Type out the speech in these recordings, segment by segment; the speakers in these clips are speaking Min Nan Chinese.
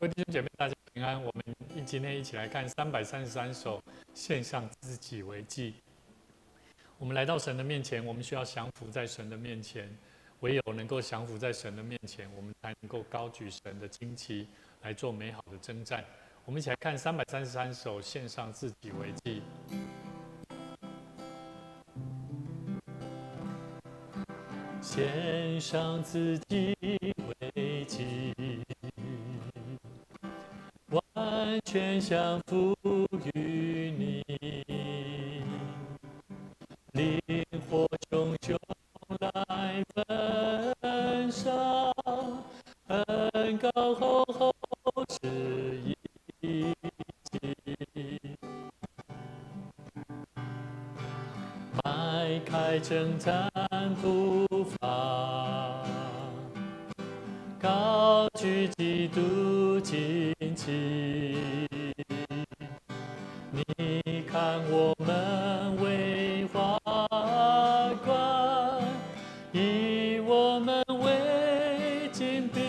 各位弟兄姐妹，大家平安。我們今天一起來看333首，獻上自己為祭。我們來到神的面前，我們需要降服在神的面前。唯有能夠降服在神的面前，我們才能夠高舉神的旌旗來做美好的征戰。我們一起來看三百三十三首，獻上自己為祭。獻上自己為祭，完全降服於你，靈火熊熊來焚燒，恩膏厚厚是印記，邁開征戰步伐，高舉基督旌旗。你看我們為華冠，以我們為精兵，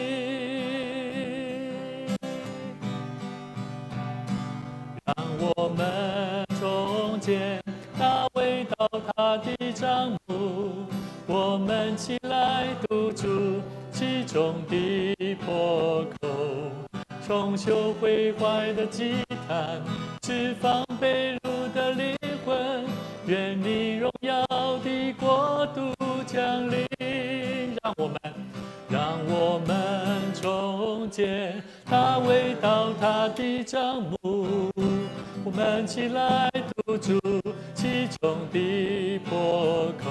讓我們重建大衛倒塌的帳幕，我們起來堵住其中的破口，重修毀壞的祭壇，釋放被擄的靈魂。願你榮耀的國度降臨，讓我們重建大衛倒塌的帳幕，我們起來堵住其中的破口，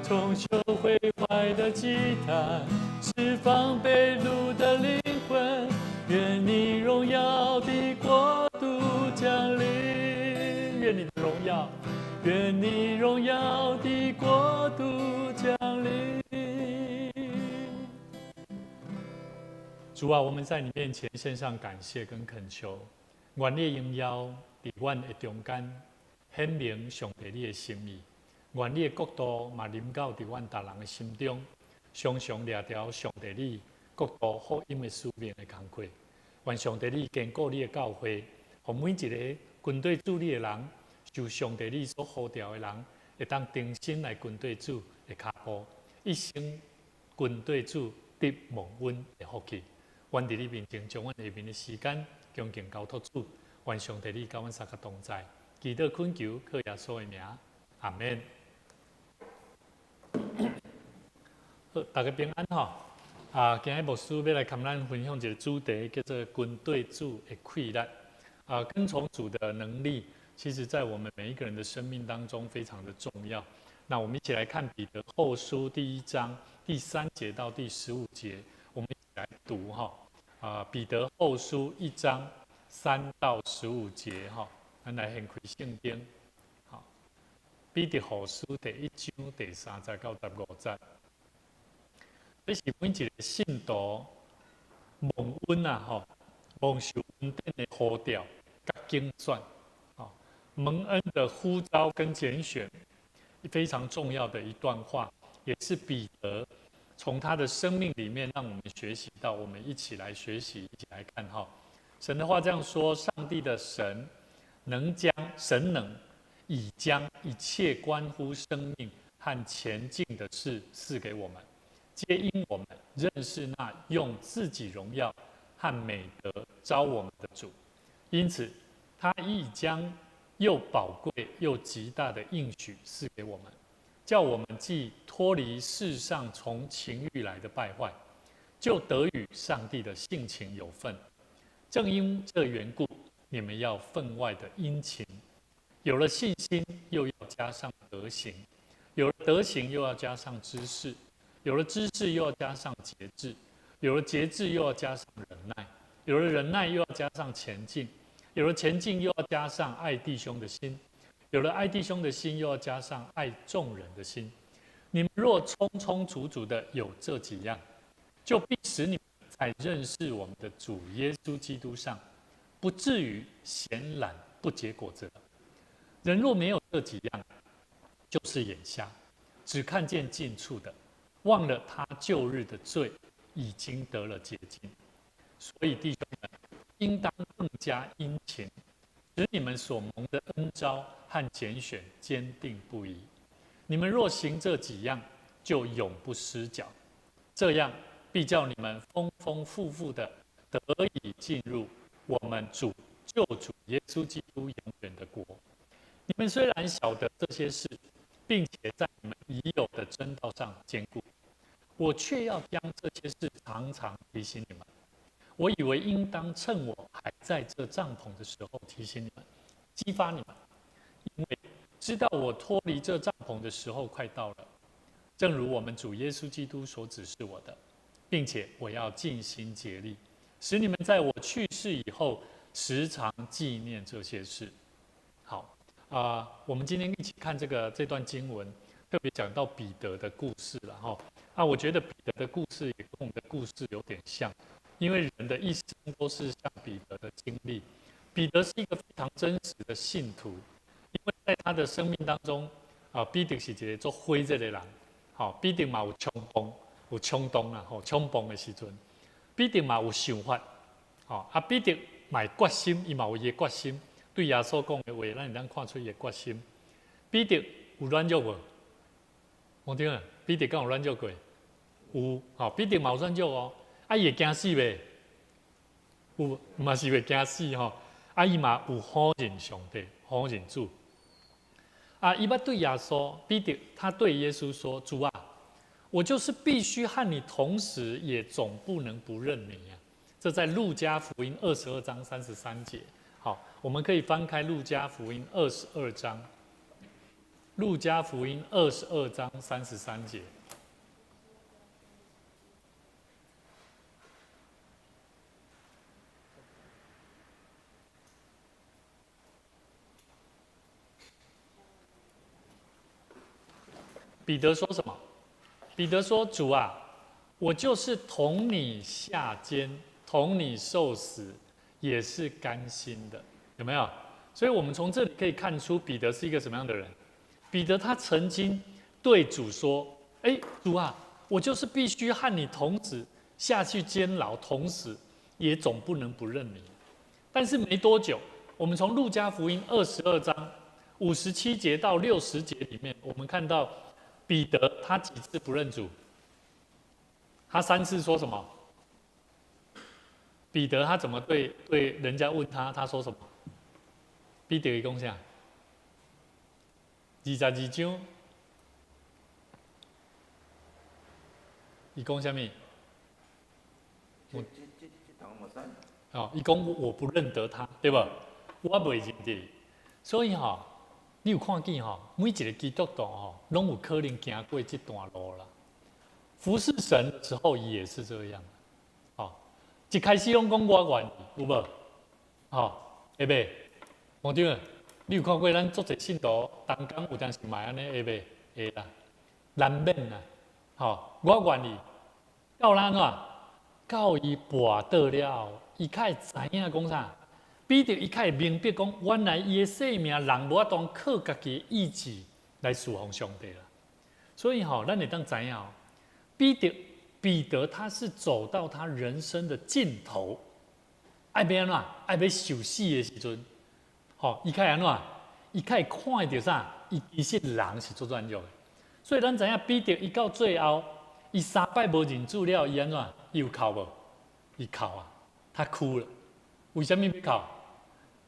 重修毀壞的祭壇，釋放被擄的靈魂。願你榮耀的國度降臨，願你的榮耀，願你榮耀的國度降臨。主啊，我們在你面前獻上感謝跟懇求，願你的榮耀佇阮的中間顯明上帝你的心意，願你的國度嘛臨到佇阮逐人的心中，常常掠著上帝你國度福音的使命的工課。願上帝你堅固你的教會，予每一个跟隨主你的人，受上帝你所呼召的人，會當忠心來跟隨主的跤步，一生跟隨主得蒙恩的福氣。阮佇你面前將阮下面的時間恭敬交託主，願上帝你佮阮相佮同在，祈禱懇求靠耶穌的名，阿門。好，大家平安吼。啊，今日牧師欲來共咱分享一个主題，叫做跟隨主的氣力。啊，跟從主的能力，其實在我們每一個人的生命當中非常的重要。那我們一起來看彼得後書第一章第三節到第十五節，我們一起來讀哈。啊，彼得後書一章3到15節哈，咱來掀開聖經。好，彼得後書第一章第三節到十五節。這是每一個信徒蒙恩啊，吼，蒙受恩典的呼召佮揀選，蒙恩的呼召跟揀選，非常重要的一段話，也是彼得從他的生命裡面讓我們學習到，我們一起來學習，一起來看哈。神的話這樣說：上帝的神能將神能已將一切關乎生命和虔敬的事賜給我們。皆因我們認識那用自己榮耀和美德召我們的主，因此他已將又寶貴又極大的應許賜給我們，叫我們既脫離世上從情慾來的敗壞，就得與上帝的性情有份。正因這緣故，你們要分外的殷勤，有了信心，又要加上德行；有了德行，又要加上知識。有了知識，又要加上節制；有了節制，又要加上忍耐；有了忍耐，又要加上虔敬；有了虔敬，又要加上愛弟兄的心；有了愛弟兄的心，又要加上愛眾人的心。你們若充充足足的有這幾樣，就必使你們在認識我們的主耶穌基督上，不至於閒懶不結果子了。人若沒有這幾樣，就是眼瞎，只看見近處的。忘了他舊日的罪已經得了潔淨。所以弟兄們，應當更加殷勤，使你們所蒙的恩召和揀選堅定不移。你們若行這幾樣，就永不失腳。這樣必叫你們豐豐富富的得以進入我們主救主耶穌基督永遠的國。你們雖然曉得這些事，並且在你們已有的真道上堅固，我卻要將這些事常常提醒你們。我以為應當趁我還在這帳篷的時候提醒你們，激發你們，因為知道我脫離這帳篷的時候快到了，正如我們主耶穌基督所指示我的，並且我要盡心竭力，使你們在我去世以後時常紀念這些事。好啊，我們今天一起看這段經文，特別講到彼得的故事了哈。啊，我覺得彼得的故事也跟我們的故事有點像。因為人的一生都是像彼得的經歷，彼得是一個非常真實的信徒，因為在他的生命當中，啊，彼得是一個足火熱的人，吼，彼得嘛有衝動，有衝動啦，吼，衝動的時陣，彼得嘛有想法，吼，啊，彼得嘛會決心，伊嘛有伊的決心，對耶穌講的話，咱會當看出伊的決心。彼得有軟弱無？我聽啊，彼得敢有軟弱過？有，吼，彼得嘛有軟弱哦。啊，伊會驚死袂？有，嘛是會驚死吼。啊，伊嘛有否認上帝，否認主。啊，伊捌對耶穌，彼得，他對耶穌說：主啊，我就是必須和你同死，也總不能不認你啊。這在路加福音22章33節。好，我們可以翻開路加福音二十二章。路加福音二十二章三十三節。彼得說什麼？彼得說：主啊，我就是同你下監，同你受死，也是甘心的，有沒有？所以，我們從這裡可以看出，彼得是一個什麼樣的人？彼得他曾經對主說：哎，主啊，我就是必須和你同死，下去監牢，同死，也總不能不認你。但是沒多久，我們從路加福音22章57節到60節裡面，我們看到彼得他幾次不認主？他三次說什麼？彼得他怎麼對人家問他？他說什麼？彼得伊講啥？22章，伊講啥物？哦，伊講我不認得他，對無？我袂認得。所以吼，你有看見吼，每一個基督徒吼，攏有可能行過這段路啦。服侍神的時候也是這樣，哦，一開始攏講我願意，有無？吼，會袂？黃長，你有看過咱足濟信徒同工有當時嘛按呢會袂？會啦，難免啦，吼，我願意。到按怎？到伊跋倒了後，伊較會知影講啥？彼得伊較會明白講，原來伊的性命人無法度靠家己的意志來侍奉上帝啦。所以吼，咱會當知影哦，彼得他是走到他人生的盡頭，愛欲按怎？愛欲受死的時陣，吼，伊較會按怎？伊較會看著啥？伊其實人是足軟弱的。所以咱知影彼得伊到最後，伊三擺無認主了，伊按怎？伊有哭無？伊哭啊，他哭了。為啥物欲哭？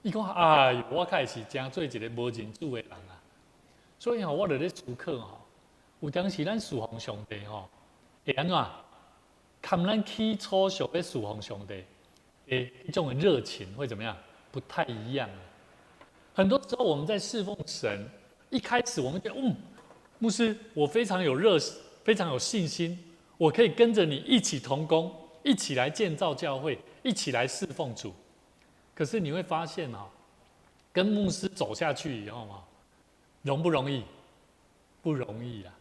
伊講：哎喲，我較會是成做一個無認主的人啊！所以吼，我就咧思考吼，有當時咱侍奉上帝吼，會按怎？含咱起初想欲侍奉上帝的彼種的熱情會怎麼樣？不太一樣。很多時候我們在侍奉神，一開始我們覺得，牧師，我非常有熱，非常有信心，我可以跟着你一起同工，一起來建造教會，一起來侍奉主。可是你會發現啊，跟牧師走下去以後嘛，容不容易？不容易啊。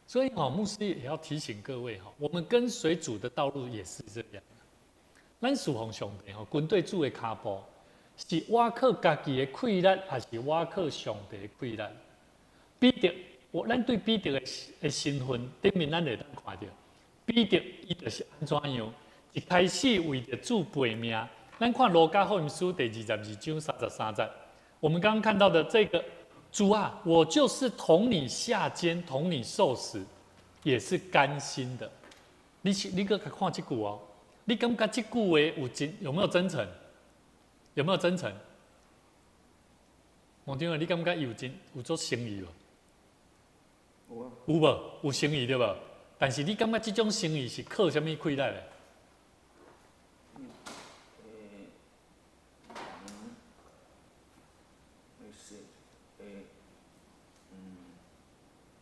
所以哈，牧師也要提醒各位哈，我們跟隨主的道路也是這樣。咱侍奉上帝吼，跟對主的跤步，是倚靠家己的氣力，還是倚靠上帝的氣力？彼得，咱對彼得的身份頂面，咱會當看著，彼得伊就是按怎樣，一開始為著主背命，咱看路加福音書第22章33節，我們剛剛看到的這個主啊，我就是同你下監，同你受死，也是甘心的。你閣看這句哦，你感覺這句話有真有沒有真誠？有沒有真誠？王長你感覺有真有足誠意無？有啊。有無？有誠意對無？但是你感覺這種誠意是靠啥物氣力的？欸，是，欸，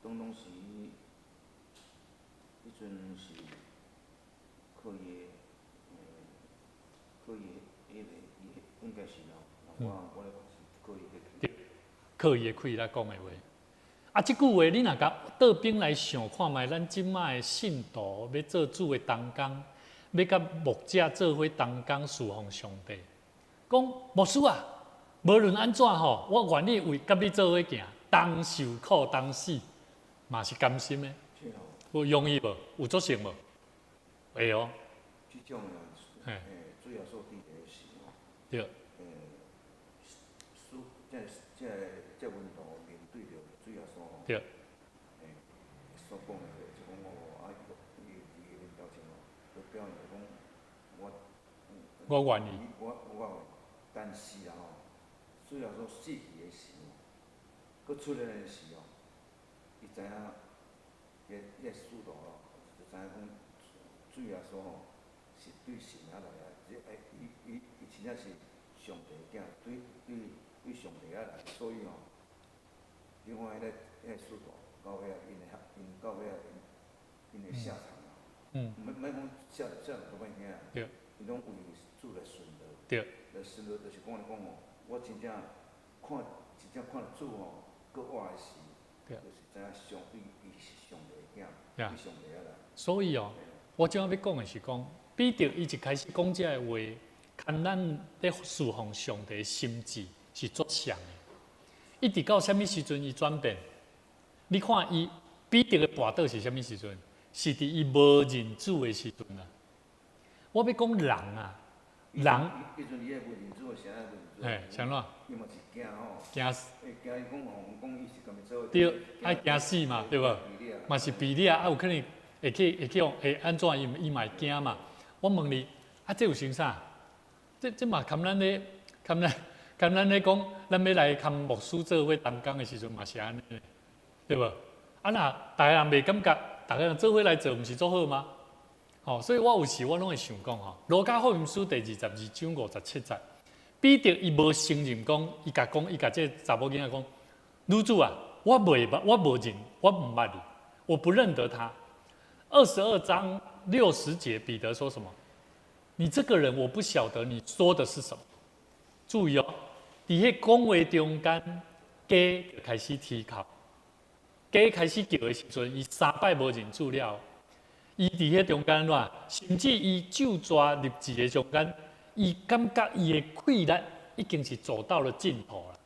當時，彼陣是靠伊的，靠伊的彼個，伊應該是咯，我咧看是靠伊的。對，靠伊的氣力講的話。啊，這句話你若共倒轉來想看覓，咱這擺的信徒欲做主的同工，欲佮牧者做伙同工侍奉上帝，講牧師啊，無論按怎吼，我願意為佮你做伙行，同受苦同死，嘛是甘心的。有容易無？有足成無？會哦。這種的，主耶穌佇個時吼。對。這門徒面對著主耶穌吼。對。所講的就講哦，啊，伊佇伊面頭前吼，就表現講我。我願意。我，但是啊吼，主耶穌死去的時吼，閣出來的時吼，伊知影，伊個使徒咯，就知影講主耶穌吼是對神遐來的，這伊真正是上帝的囝，對上帝遐來，所以吼，另外彼個使徒到尾仔，𪜶到尾仔𪜶的下場啊，毋免講下場都歹聽啊，𪜶攏為主來殉道。來殉道就是講來講吼，我真正看，真正看主吼，閣活的時，就是知影上伊伊是上帝的囝，對上帝遐來。所以哦，我這欲講的是講，彼得伊一開始講這个話，佮咱咧侍奉上帝的心志是足像的。一直到啥物時陣伊轉變？你看伊彼得的跋倒是啥物時陣？是佇伊無認主的時陣啊！我欲講人啊，人。彼陣伊會無認主，啥會認主？嘿，啥怎？伊嘛是驚吼。驚死。會驚伊講吼，講伊是共伊做。對，愛驚死嘛，對無？嘛是被掠啊，有可能會去會按怎？伊嘛會驚嘛。我問你，啊，這有成啥？這嘛含咱咧，含咱咧講，咱欲來含牧師做伙同工的時陣嘛是按呢，對無？啊若逐个人袂感覺，逐个人做伙來做，毋是足好嗎？吼，所以我有時我攏會想講吼，路加福音書第22章57節，彼得伊無承認講，伊共講，伊共這個查某囡仔講，女子啊，我袂捌，我無認，我毋捌你，我不認得他。22章60節，彼得說什麼？你這個人，我不曉得你說的是什麼。注意哦，佇彼講話中間，雞就開始啼哭，雞開始叫的時陣，伊三擺無認主了。伊佇彼中間怎？甚至伊咒蛇入舌的中間，伊感覺伊的氣力已經是走到了盡頭了。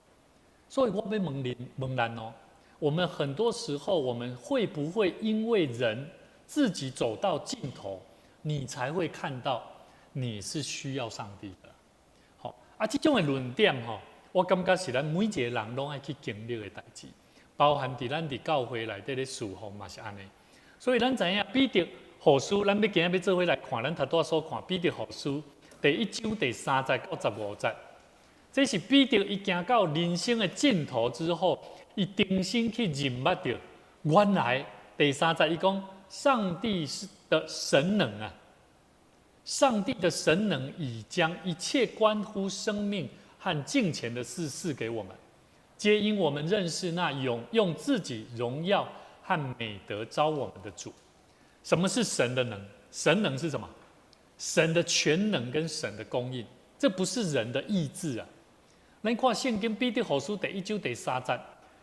所以我欲問恁問咱哦，我們很多時候，我們會不會因為人自己走到盡頭，你才會看到你是需要上帝的？好啊，這種的論點吼，我感覺是咱每一個人攏愛去經歷的代誌，包含佇咱佇教會內底咧侍奉嘛是按呢。所以咱知影彼得後書，咱欲今仔欲做伙來看，咱頭拄仔所看彼得後書第一章第三節到十五節，這是彼得伊行到人生的盡頭之後，伊重新去認捌著，原來第三節伊講上帝是的神能啊，上帝的神能已將一切關乎生命和敬虔的事賜給我們，皆因我們認識那用自己榮耀和美德召我們的主。什麼是神的能？神能是什麼？神的全能跟神的供應，這不是人的意志啊。咱看聖經彼得後書第一章第三節，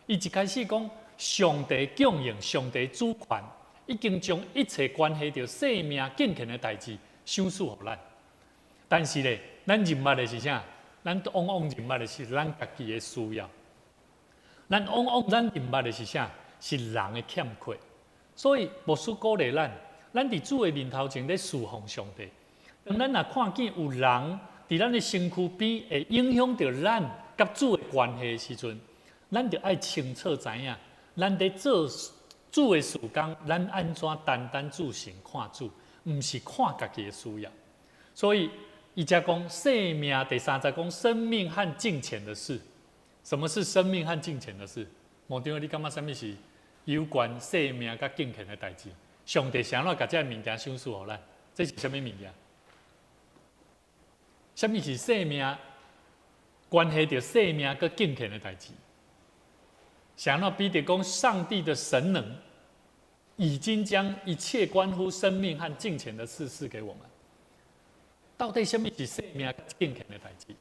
伊一開始講上帝供應、上帝主權，已經將一切關係著生命敬虔的代誌賞賜予咱。但是咧，咱認捌的是啥？咱往往認捌的是咱家己的需要。咱往往咱認捌的是啥？是人的欠缺。所以牧師鼓勵咱，咱佇主的面頭前咧侍奉上帝，當咱若看見有人佇咱的身軀邊會影響著咱佮主的關係的時陣，咱就愛清楚知影，咱佇做主的事工，咱按怎單單注神看主，毋是看家己的需要。所以，伊才講生命第三節講生命和敬虔的事。什麼是生命和敬虔的事？牧長，你感覺啥物是有關生命佮敬虔的代誌？上帝是按怎共這个物件賞賜予咱？這是啥物物件？啥物是生命？關係著生命佮敬虔的代誌？是按怎彼得講上帝的神能已經將一切關乎生命和敬虔的事賜給我們。到底啥物是生命佮敬虔的代誌？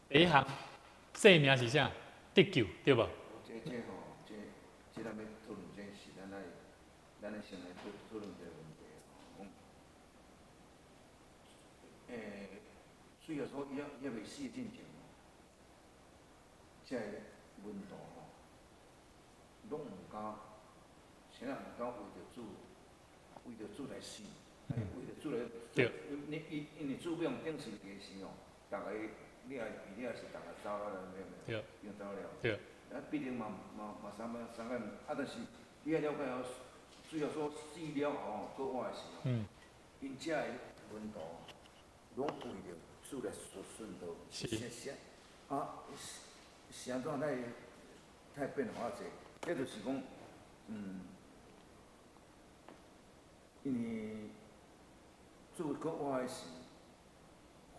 第一項，生命是啥？得救，對無？這吼，這咱欲討論這是咱愛先來討論一個問題吼，講，雖然說伊猶未死進前吼，這个門徒吼，攏毋敢，啥人毋敢為著主來死，為著主來，你伊因為主欲予釘十字架時吼，逐个你也是逐个走了，對毋對？已經走了。啊，必定嘛啥物啊，但是你愛了解哦，主耶穌死了後閣活的時候，𪜶遮的門徒攏為著主來殉道，是啊，是按怎太變化濟？這就是講，因為主閣活的時，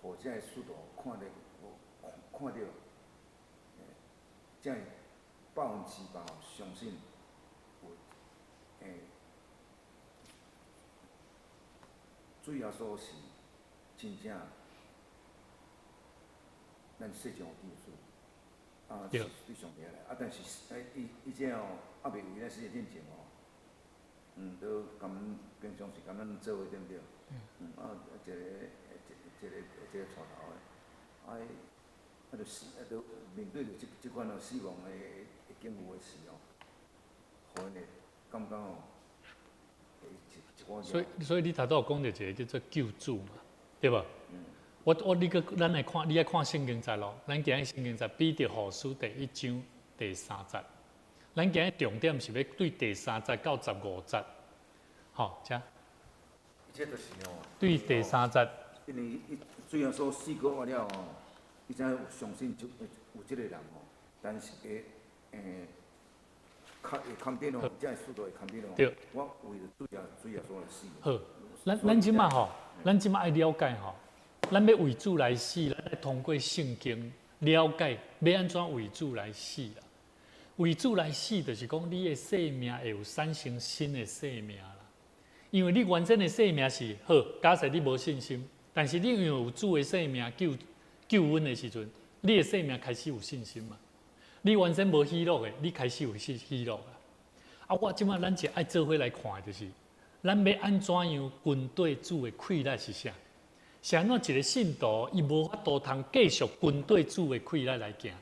予遮的使徒看著，才會100%相信有主耶穌是真正咱世上的救主，啊，是對上帝來，啊，但是伊這吼，猶未為咱死進前吼，都共平常時共咱做伙對毋對？啊，一個帶頭的，啊，就死，啊，就面對著這款哦死亡的境遇的時候，予𪜶會感覺吼，所以你頭拄有講著一個叫做救主嘛，對無？我你閣咱來看，你愛看聖經節咯。咱今日聖經節彼得後書第一章第三節。咱今日重點是欲對第三節到15節，好，請。這就是吼。對第三節。因為伊主耶穌死過活了吼，伊才有相信就有這個人吼，但是會肯定哦，這使徒會肯定哦。我為著主耶穌來死。好，咱這馬吼，咱這馬愛了解吼，咱欲為主來死，咱愛通過聖經了解欲按怎為主來死啦。為主來死，就是講你的生命會有產生新的生命啦。因為你原先的生命是好，假設你無信心，但是你因為有主的生命救恩的時陣，你的生命開始有信心嘛。你原先無喜樂的，你開始有喜樂啊。啊，我這馬咱就愛做伙來看的就是，咱欲按怎樣跟綴主的氣力是啥？是按怎一個信徒，伊無法度通繼續跟綴主的氣力來行？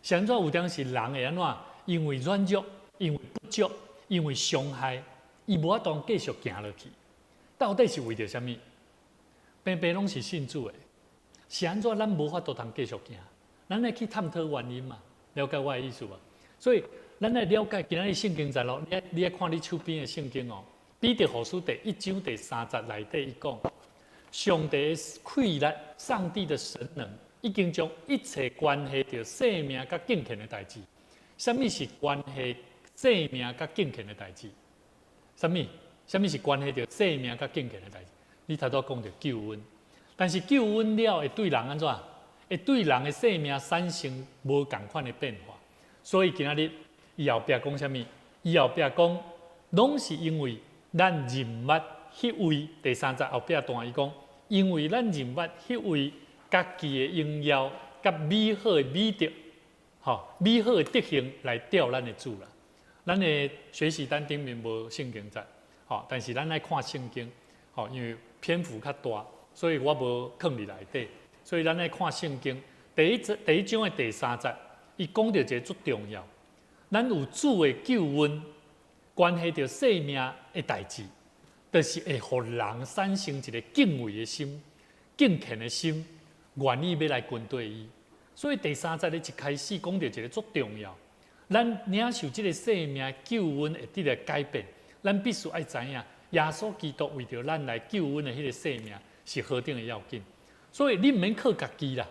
是按怎有當時人會按怎？因為軟弱，因為不足，因為傷害，伊無法度繼續行落去。到底是為著啥物？平平攏是信主的，是按怎咱無法度通繼續行？咱愛去探討原因嘛？了解我的意思無？所以咱愛了解今仔日聖經節咯，你愛看你手邊的聖經哦。彼得後書第一章第三節內底伊講，上帝的氣力，上帝的神能，已經將一切關係著生命佮敬虔的代誌。啥物是關係生命佮敬虔的代誌？啥物？啥物是關係著生命佮敬虔的代誌？你頭拄講著救恩，但是救恩了會對人按怎？會對人的生命產生無仝款的變化。所以今仔日伊後壁講啥物？伊後壁講，攏是因為咱認捌彼位第三節後壁段伊講，因為咱認捌彼位家己的榮耀佮美好的美德，吼，美好的德行來吊咱的主啦。咱的學習單頂面無聖經節，吼，但是咱愛看聖經，吼，因為篇幅較大，所以我無囥佇內底，所以咱愛看聖經第一章的第三節，伊講著一个足重要，咱有主的救恩，關係著生命的代誌，就是會予人產生一个敬畏的心、敬虔的心，願意欲來跟綴伊。所以第三節咧一開始講著一个足重要，咱領受這个生命救恩會得著改變，咱必須愛知影耶穌基督為著咱來救阮的彼个生命是何等的要緊。所以你毋免靠家己啦，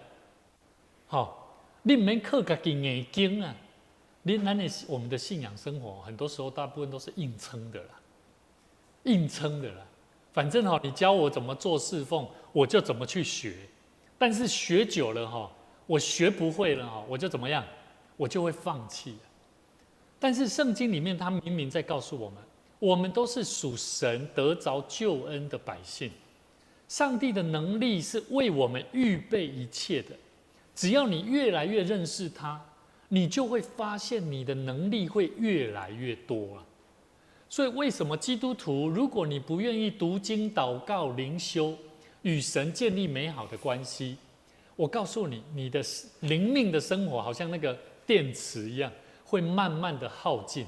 吼，你毋免靠家己硬撐啊！你咱的我們的信仰生活，很多時候大部分都是硬撐的啦，硬撐的啦。反正吼，你教我怎麼做侍奉，我就怎麼去學。但是學久了哈，我學不會了哈，我就怎麼樣，我就會放棄。但是聖經裡面，他明明在告訴我們，我們都是屬神得著救恩的百姓。上帝的能力是為我們預備一切的，只要你越來越認識他，你就會發現你的能力會越來越多啊。所以，為什麼基督徒，如果你不願意讀經、禱告、靈修，與神建立美好的關係，我告訴你，你的靈命的生活好像那個電池一樣，會慢慢的耗盡，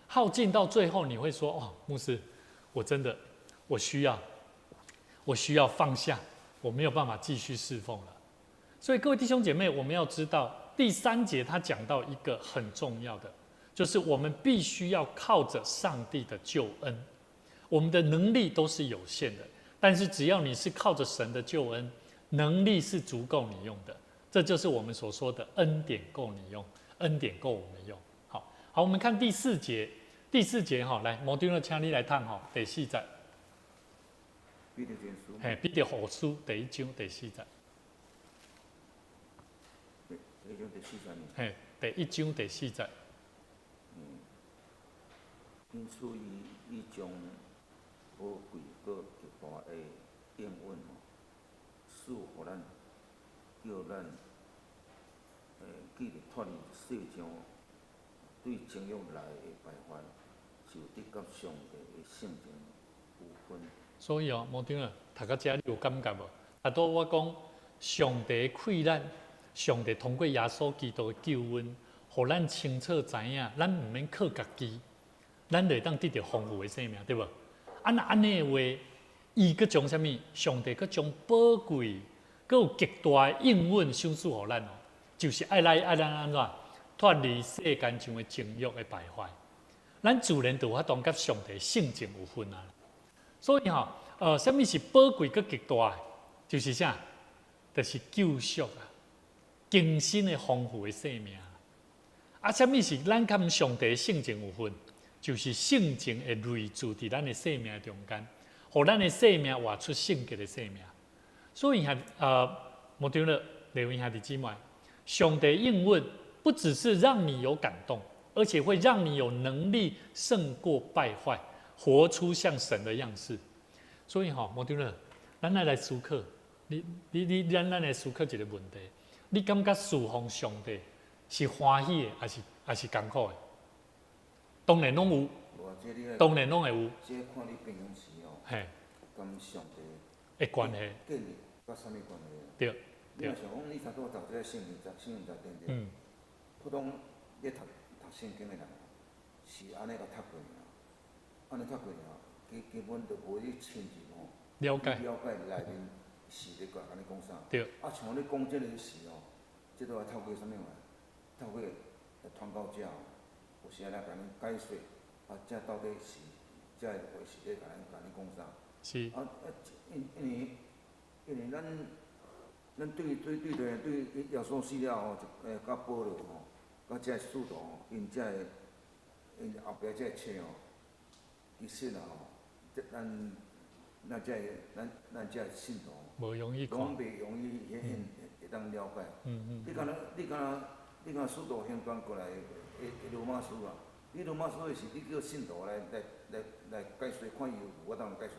耗盡到最後，你會說：“哦，牧師，我真的，我需要放下，我沒有辦法繼續侍奉了。”所以，各位弟兄姐妹，我們要知道第三節他講到一個很重要的，就是我們必須要靠着上帝的救恩。我們的能力都是有限的，但是只要你是靠着神的救恩，能力是足夠你用的。這就是我們所說的恩典夠你用，恩典夠我們用。好，好，我們看第四節，第四節哈，來，摩丁的請你來讀哈，第四節。彼得前書。嘿，彼得後書第一章第四節。第一章第四節。嘿，第一章第四節。因此，伊已將寶貴閣極大的應允吼，賜予咱，叫咱既脫離世上對情欲來的敗壞，就得佮上帝的性情有份。所以哦，摩丁啊，讀到遮你有感覺無？啊，拄我講上帝氣咱，上帝通過耶穌基督的救恩，予咱清楚知影，咱毋免靠家己，咱就會當得著豐富的生命，對無？啊，若按呢的話，伊閣將啥物？上帝閣將寶貴、閣有極大的應允賞賜予咱哦，就是愛來愛咱按怎脫離世間上的情欲的敗壞，咱自然就有法度佮上帝性情有份啊。所以吼，啥物是寶貴閣極大的？就是啥？就是救贖啊，更新的豐富的生命。啊，啥物是咱佮上帝性情有份？就是性情會內住佇咱的生命中間，予咱的生命活出聖潔的生命。所以，牧長了，各位兄弟姊妹，上帝應允不只是讓你有感動，而且會讓你有能力勝過敗壞，活出像神的樣式。所以吼，牧長了，咱來思考，你，咱來思考一個問題：你感覺侍奉上帝是歡喜的，抑是艱苦的？當然攏有，當然攏會有。這看你平常時哦，佮上帝的關係，建立佮啥物關係？你若想講，你拄拄讀這个聖經節對毋對？普通咧讀聖經的人，是按呢共讀過爾，按呢讀過爾，基本就無去深入吼，了解。了解內面是咧共你講啥？啊，像你講這个時吼，這都愛透過啥物話？透過傳教者，有時來共你解說，啊，這到底是這个話是咧共咱共你講啥？啊，因為咱對耶穌死了後，佮保羅吼，佮這个使徒吼，𪜶這个𪜶後壁這个冊吼，其實啊吼，這咱這个咱這个信徒，無容易看，攏袂容易會當了解。你敢若使徒行傳過來的羅馬書啊，你羅馬書的是你叫信徒來解說，看伊有法當解說。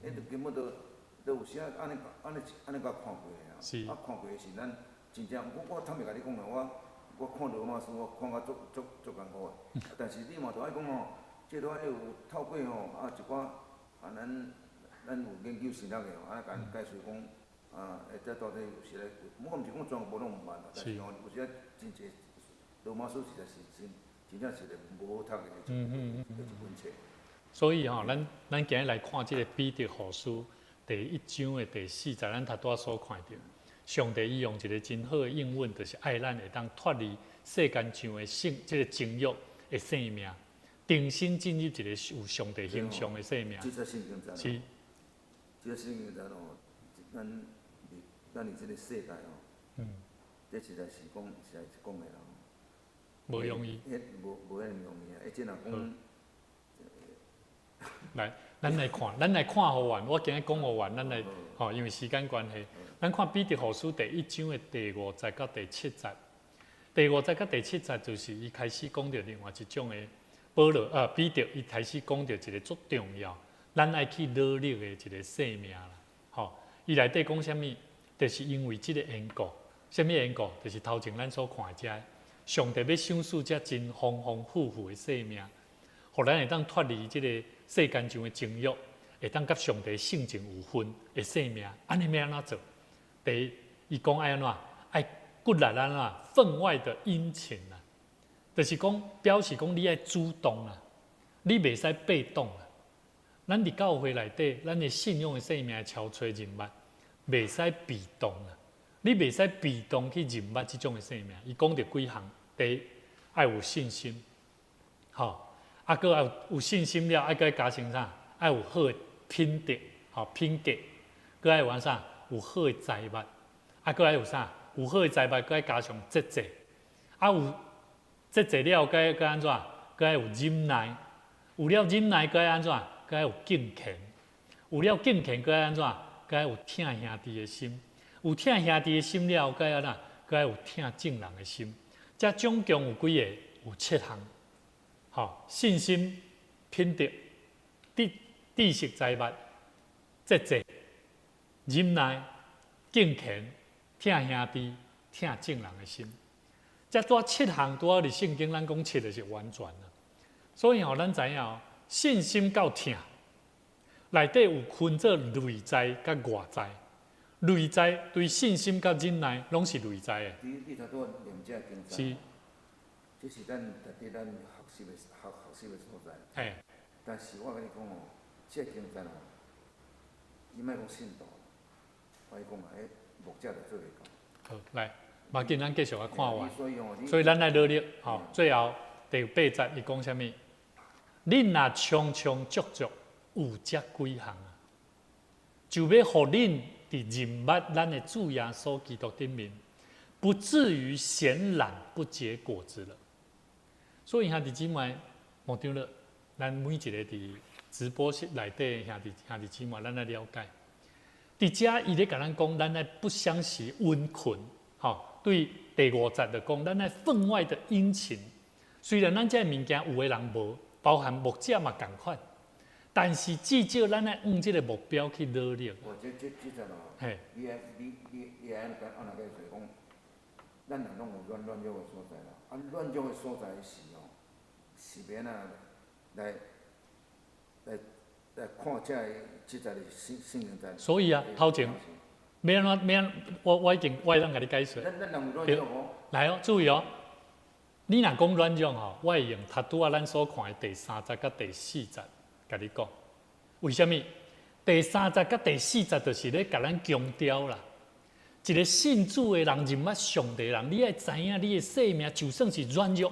彼就根本就有時仔按呢按呢按呢共看過的啊。啊，看過的是咱真正，我坦白共你講啦，我看羅馬書，我看甲足足足艱苦的。但是你嘛著愛講吼，這都愛有透過吼啊一寡啊咱有研究神學的吼，按呢共𪜶解說講啊，這到底有時咧，我毋是講全部攏毋捌啦，但是吼有時真濟羅馬書實在是真真正是個無好讀的一本冊。所以吼，咱今日來看這个彼得後書第一章的第四節，咱頭拄仔所看著，上帝伊用一个真好的應允，就是愛咱會當脫離世間上的性，這个情欲的生命，重新進入一个有上帝形象的生命。這節聖經節，這節聖經節哦，咱佇這个世界哦，這實在是講，實在是講的啦。無容易。彼無遐爾容易啊！彼陣若講。來，咱來看，咱來看予完。我今日講予完，咱來，吼，因為時間關係，咱看彼得後書第一章的第五節到第七節。第五節到第七節就是伊開始講著另外一種的保羅，彼得伊開始講著一个足重要，咱愛去努力的一个生命啦。吼，伊內底講啥物？就是因為這个緣故，啥物緣故？就是頭前咱所看的這个，上帝欲賞賜這真豐豐富富的生命，予咱會當脫離這个世間上的情欲，會當佮上帝性情有份的生命，按呢欲按怎做？第一，伊講愛按怎？愛骨力按怎？分外的殷勤啊！就是講表示講你愛主動啊，你袂使被動啊。咱佇教會內底，咱的信仰的生命超揣人物，袂使被動啊！你袂使被動去認捌這種的生命。伊講著幾項，第一，愛有信心，吼。啊，閣愛有信心了，愛閣愛加成啥？愛有好的品德，吼，品格，閣愛有啥？有好的財物，啊，閣愛有啥？有好的財物，閣愛加上節制，啊，有節制了，閣愛閣按怎？閣愛有忍耐，有了忍耐，閣愛按怎？閣愛有敬虔，有了敬虔，閣愛按怎？閣愛有疼兄弟的心，有疼兄弟的心了，閣愛按怎？閣愛有疼眾人的心。這總共有幾个？有七項。吼，信心、品德、知識、財物、節制、忍耐、敬虔、疼兄弟、疼眾人的心。這拄七項拄仔佇聖經，咱講七就是完全啦。所以吼，咱知影哦，信心到疼內底有分做內在佮外在。內在對信心佮忍耐攏是內在的。你頭拄仔念這經節，這是咱佇咱學習的所在。但是我共你講哦，這個經節哦，你莫講信徒，我講啊，彼牧者就做袂到。好，來，無要緊，咱繼續來看完。所以哦，所以咱愛努力，吼，最後第八節伊講啥物？恁若充充足足有這幾項啊，就欲予恁佇認捌咱的主耶穌基督頂面，不至於閒懶不結果子了。所以兄弟姊妹，莫丟了，咱每一个佇直播室內底兄弟姊妹，咱來了解。佇遮伊咧共咱講，咱愛不相惜殷勤，吼，對第五節就講，咱愛分外的殷勤。雖然咱這个物件有的人無，包含牧者嘛仝款，但是至少咱愛往這个目標去努力。哦，這陣哦，你愛按怎解釋講，咱若攏有軟弱的所在啦，啊，軟弱的所在是哦，是欲按怎來看這个這節的聖經節。所以啊，頭前欲按怎欲按，我已經我會當共你解說。咱人有軟弱哦。來哦，注意哦，你若講軟弱吼，我會用頭拄仔咱所看的第三節佮第四節共你講。為啥物？第三節佮第四節就是咧共咱強調啦。一个信主的人，認捌上帝的人，你愛知影你的生命就算是軟弱，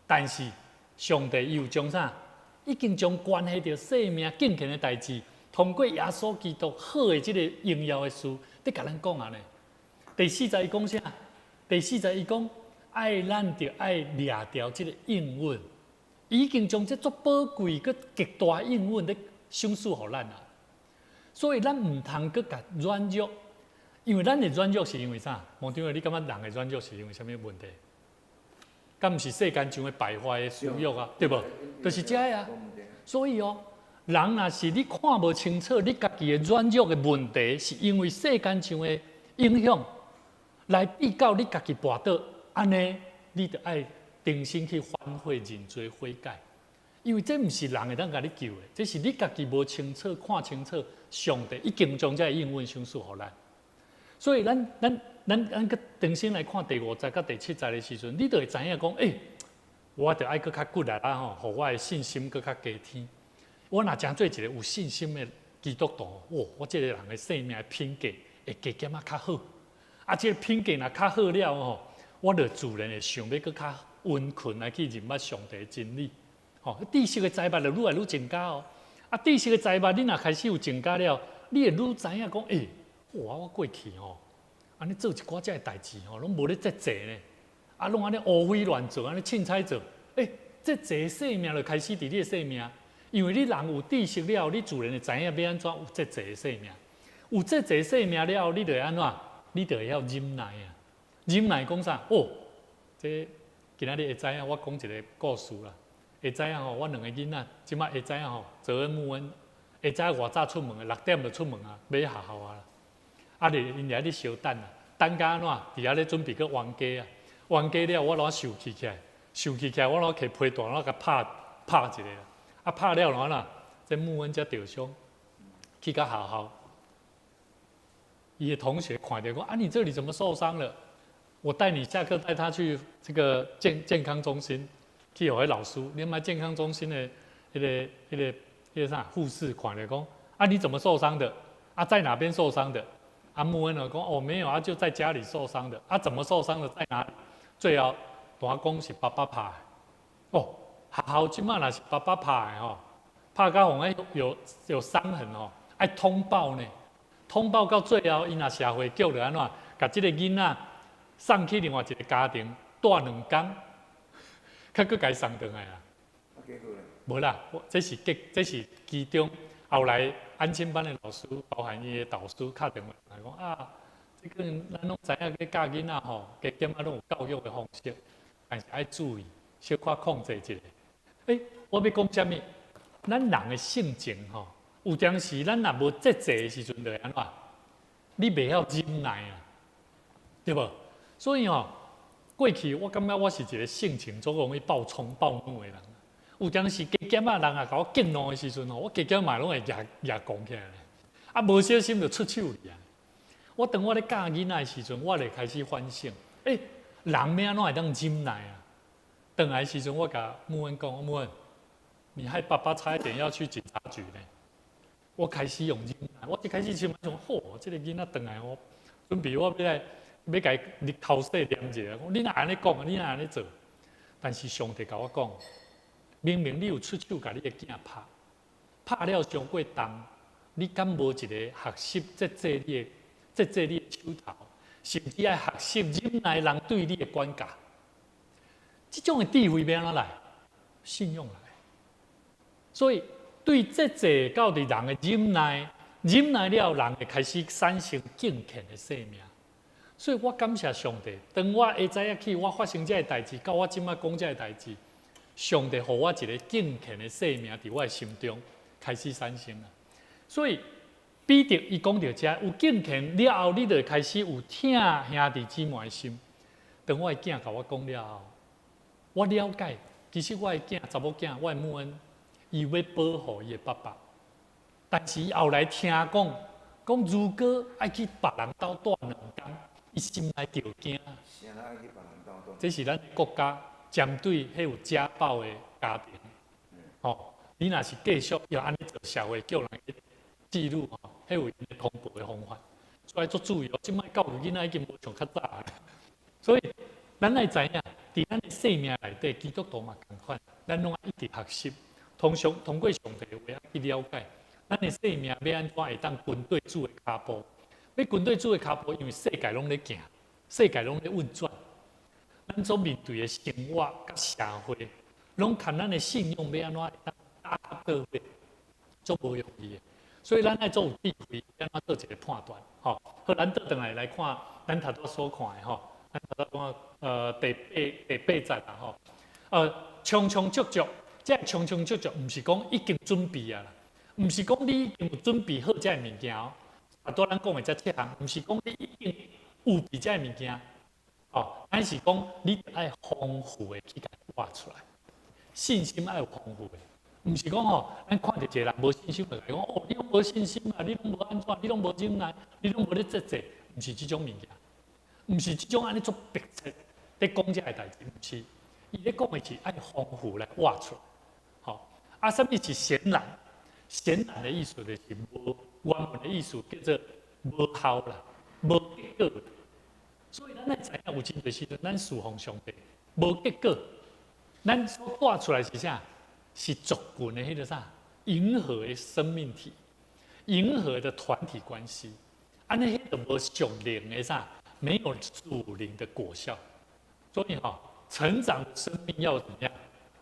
但是上帝伊有將啥？已經將關係著生命敬虔的代誌，通過耶穌基督好的這个榮耀的事，佇共咱講按呢。第四節伊講啥？第四節伊講愛咱著愛掠著這个應允，已經將這足寶貴閣極大應允咧賞賜予咱啊。所以咱毋通閣共軟弱，因為咱的軟弱是因為啥？黃長你感覺人的軟弱是因為啥物問題？敢毋是世間上的敗壞的私欲啊，對無？就是這个啊。所以哦，人若是你看無清楚，你家己的軟弱的問題，是因為世間上的影響來比較你家己跋倒，按呢，你著愛重新去反悔、認罪、悔改。因為這毋是人會當共你救的，這是你家己無清楚、看清楚，上帝已經將這个應允賞賜予咱。所以咱閣重新來看第五節佮第七節的時陣，你就會知影講，欸，我著愛閣較骨力啊吼，予我的信心閣較加添。我若成做一個有信心的基督徒，哇！我這個人的生命的品格會加減仔較好。啊，這個品格若較好了吼，我就自然會想欲閣較殷勤來去認捌上帝的真理。吼，知識的財物就愈來愈增加哦。啊，知識的財物你若開始有增加了，你會愈知影講，欸，哇！我過去吼，按呢做一寡這个代誌吼，攏無咧節制呢，啊，攏按呢烏飛亂做，按呢凊彩做，欸，節制的生命就開始佇你的生命，因為你人有知識了，你自然會知影欲按怎有節制的生命。有節制生命了後，你就會按怎？你就會曉忍耐啊！忍耐講啥？哦，這今仔日會知影，我講一個故事啦。會知影吼，我兩个囡仔，這擺會知影吼，澤恩穆恩會知影偌早出門的，6點就出門啊，欲去學校啊啦。啊，咧𪜶佇遐咧相等啊，等甲按怎？佇遐咧準備閣冤家啊，冤家了，我攏受氣起來，受氣起來，我攏提皮帶，攏共拍拍一下。啊，拍了按怎？這穆恩才著傷，去到學校，伊的同學看著講：啊，你這裡怎麼受傷了？我帶你下課帶他去這個健康中心，去予彼老師，你買健康中心的彼個啥護士看著講：啊，你怎麼受傷的？啊，在哪邊受傷的？啊，穆恩就講：哦，沒有啊，就在家裡受傷的。啊，怎麼受傷的？在哪裡？最後，大講是爸爸拍的。哦，學校這擺若是爸爸拍的吼，拍甲予有傷痕吼，愛通報呢。通報到最後，伊若社會局就按怎，共這個囡仔送去另外一個家庭蹛2工，較閣共伊送轉來啊。啊，結果咧？無啦，這是其中後來安親班的老師，包含伊的導師敲電話來講啊，這個咱攏知影咧教囡仔吼，加減仔攏有教育的方式，但是愛注意，小可控制一下。欸，我欲講啥物？咱人的性情吼，有當時咱若無節制的時陣，就會按怎？你袂曉忍耐啊，對無？所以吼，過去我感覺我是一個性情足容易暴衝暴怒的人。有當時加減仔人啊，共我激怒的時陣吼，我加減嘛攏會舉舉講起來。啊，無小心就出手去啊！我當我咧教囡仔的時陣，我就開始反省：欸，人欲按怎會當忍耐啊？轉來的時陣，我共穆恩講：穆恩，你害爸爸差一點要去警察局呢。我開始用忍耐，我一開始想講，吼，這個囡仔轉來，我準備我欲來欲共伊頭洗念一下，講你哪按呢講，你哪按呢做？但是上帝共我講，明明你有出手共你的囝拍，拍了傷過重，你敢無一個學習節制你的手頭，甚至愛學習忍耐人對你的管教？這種的智慧欲按怎來？信用來。所以對節制到佇人的忍耐，忍耐了，人會開始產生敬虔的生命。所以我感謝上帝，當我會知影起我發生這个代誌，到我這擺講這个代誌，上帝予我一個敬虔的生命佇我的心中開始產生啊。所以彼得伊講著遮有敬虔了後，你就會開始有疼兄弟姊妹的心。當我的囝共我講了後，我了解，其實我的囝查某囝，我的母恩，伊欲保護伊的爸爸，但是伊後來聽講，講如果愛去別人兜蹛2工，伊心內就驚。這是咱國家針對彼有家暴的家庭，吼，你若是繼續要按呢做，社會叫人去記錄吼，彼有𪜶通報的方法，所以愛注意哦。這擺教育囡仔已經無像較早，所以咱愛知影，佇咱的生命內底，基督徒嘛仝款，咱攏愛一直學習，通常通過上帝的話去了解，咱的生命欲按怎會當跟對主的跤步，欲跟對主的跤步，因為世界攏咧行，世界攏咧運轉，咱所面對的生活佮社會，攏看咱的信仰欲按怎會當搭做伙，足無容易的。所以咱愛足有智慧，按怎做一個判斷，吼。好，咱倒轉來來看，咱頭拄所看的吼，咱頭拄講第八節啦，吼。充充足足，這充充足足，毋是講已經準備啊啦，毋是講你已經有準備好這个物件哦。啊，拄咱講的這七項，毋是講你已經有備這个物件，哦，咱是講你愛豐富的去共活出來，信心愛有豐富的。毋是講吼，咱看著一個人無信心，就共伊講哦，你攏無信心啊，你攏無按怎，你攏無忍耐，你攏無咧節制，毋是這種物件，毋是這種按呢足迫切咧講這个代誌，毋是。伊咧講的是愛豐富來活出來，吼。啊，啥物是顯然？顯然的意思就是無原文的意思叫做無效啦，無結果。所以咱愛知影有真濟時陣，咱侍奉上帝無結果，咱所帶出來是啥？是族群的彼个啥？迎合的生命體，迎合的團體關係，按呢彼就無屬靈的啥？沒有屬靈的果效。所以吼，成長的生命要怎樣？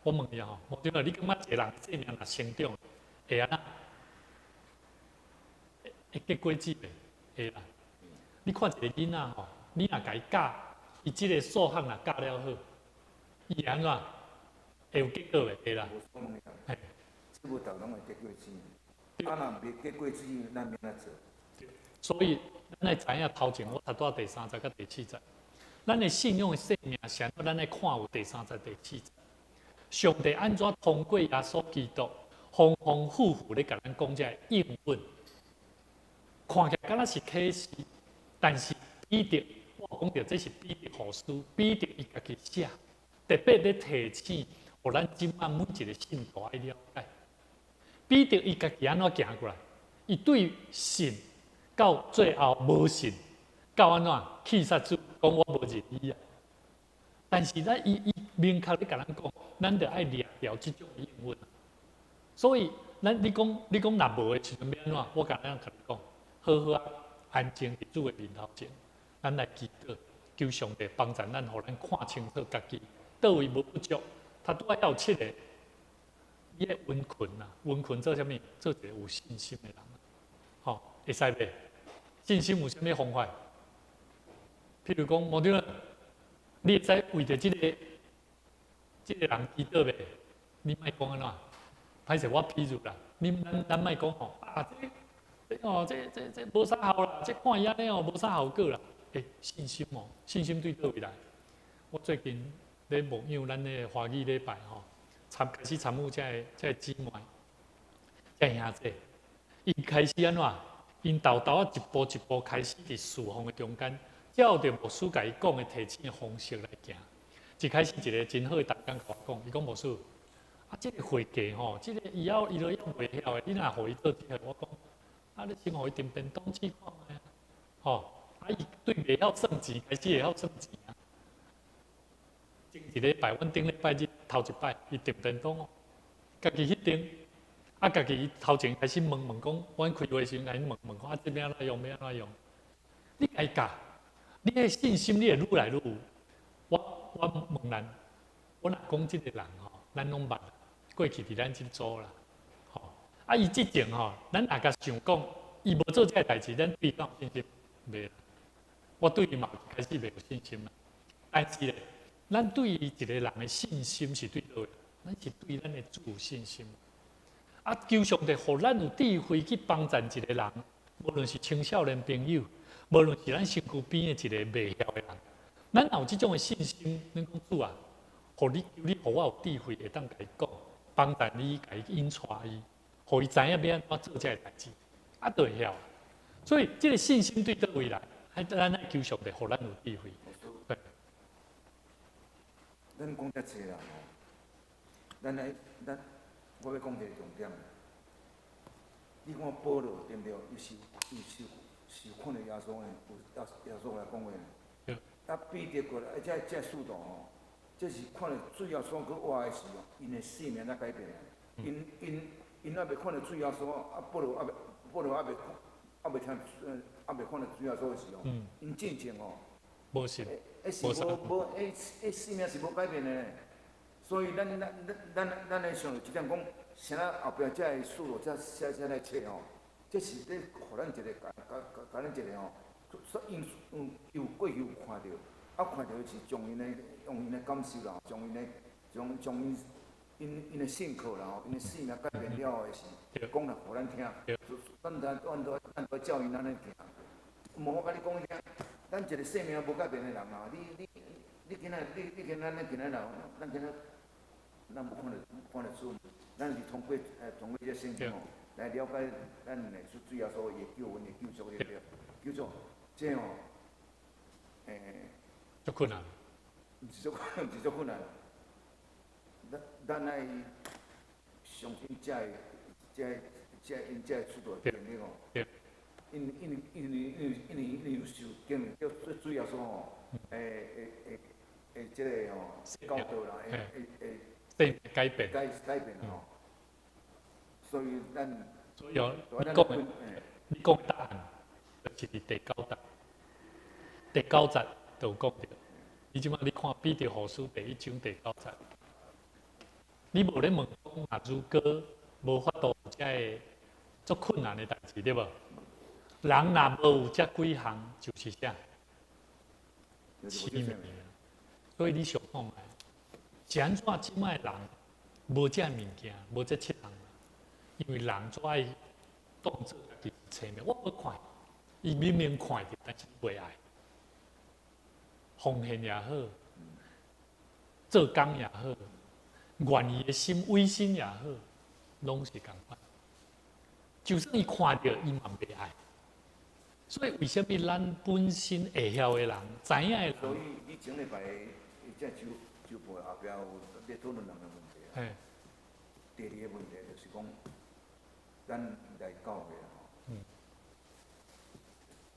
我問你吼，牧長，你感覺一個人生命若成長，會按怎？會結果子袂？會啦。你看一個囡仔吼，你若共伊教，伊這个數學若教了好，伊會按怎？會有結果袂？會啦。嘿，這無逐攏會結果子。啊，若袂結果子，咱欲按怎做？所以，咱愛知影頭前我讀到第三節佮第四節，咱的信仰的生命是按怎？咱愛看有第三節、第四節。上帝按怎通過耶穌基督，豐豐富富咧共咱講這个應允，看起來敢若是啟示，但是彼得，我講著這是彼得後書，彼得伊家己寫，特別咧提醒，予咱這擺每一個信徒愛了解。彼得伊家己按怎行過來？伊對信到最後無信，到按怎氣殺主，講我無認你啊！但是咱伊明確咧共咱講，咱著愛掠牢這種應允。所以，咱你講若無的時陣欲按怎？我共咱共你講，好好啊，安靜佇主的面頭前，咱來祈禱，求上帝幫助咱，予咱看清楚家己佗位無不足。他拄仔有七个，你愛溫群啊，溫群做啥物？做一個有信心的人，吼，會使袂？信心有啥物方法？譬如講，牧長，你會使為著這個人祈禱袂？你莫講按怎？歹勢我譬如啦，你咱莫講吼，啊，這哦，這無啥效啦，這看伊按呢哦，無啥效果啦。欸，信心哦，信心對佗位來？我最近咧牧養咱的華語禮拜吼，開始參與這个姊妹、這个兄弟，𪜶開始按怎？𪜶沓沓仔一步一步開始佇侍奉的中間，照著牧師共伊講的提醒的方式來行。一開始一個真好的同工共我講，伊講牧師，啊，這個會計吼，這個伊猶伊都猶袂曉的，你若予伊做這個，我講，啊，你先予伊訂便當試看覓啊，吼，啊，伊對袂曉算錢，開始會曉算錢啊。前一禮拜，阮頂禮拜日頭一擺，伊訂便當哦，家己去訂，啊，家己伊頭前開始問問講，阮開會時陣開始問問講，啊，這欲按怎用，欲按怎用？你共伊教，你的信心你會愈來愈有。我問咱，我若講這個人吼，咱攏捌，過去佇咱這組啦，吼，啊，伊之前吼，咱若共想講，伊無做這个代誌，咱對伊敢有信心？袂啦。我對伊嘛開始袂有信心啦。但是咧，咱對伊一個人的信心是對佗位？咱是對咱的主有信心。啊，求上帝予咱有智慧去幫贊一個人，無論是青少年朋友，無論是咱身軀邊的一個袂曉的人，咱若有這種的信心，咱講主啊，予你求你予我有智慧，會當共伊講，幫助你，共伊引帶伊，予伊知影欲按怎做這个代誌，啊，就會曉。所以，這個信心對佗位來？咱愛求上帝，予咱有智慧。對。咱講遮濟啦吼，咱來咱，我欲講一個重點。你看保羅對毋對？伊是看著耶穌呢，有耶穌來講話呢。啊，彼得過來，這使徒吼，這是看著主耶穌閣活的時候，𪜶的生命才改變。𪜶猶未看著主耶穌，啊，保羅猶未聽，猶未看著主耶穌的時候，𪜶進前吼，無信，彼是無無，彼生命是無改變的。所以咱來想著一點講，啥後壁這个使徒才寫這个冊吼，這是咧予咱一個，共咱一個吼，所以有過去有看著，啊看著是將𪜶的用𪜶的感受啦，將𪜶的將將𪜶𪜶的性格啦吼，𪜶的生命改變了後的時，講來予咱聽，咱都照𪜶按呢行。無我共你講聽，咱一個生命無改變的人啊，你今仔咱今仔來，咱今仔咱無看著主，咱是通過這聖經吼來了解咱的主耶穌伊的救恩的救贖對不對？救贖這吼，足困難。毋是足困難。咱愛相信這个這𪜶這使徒的經歷吼，因為有受經歷，叫主耶穌吼，會這个吼教導啦，會會改變，改變吼。所以咱，所以你講答案，就是佇第九節，第九節就有講著。你這擺你看彼得後書第一章第九節，你無咧問講，若如果無法度有這个足困難的代誌，對無？人若無有這幾項，就是啥？痴迷。所以你想看覓，是按怎這擺人無這物件，無這七項？因為人做愛當做家己是痴迷，我無看，伊明明看著，但是袂愛。奉獻也好，做工也好，願意的心、委身也好，攏是仝款。就算伊看著，伊嘛袂愛。所以為啥物咱本身會曉的人、知影的人？所以你前禮拜這周周報後壁有咧討論人的問題啊。第二个問題就是講，咱來教會吼，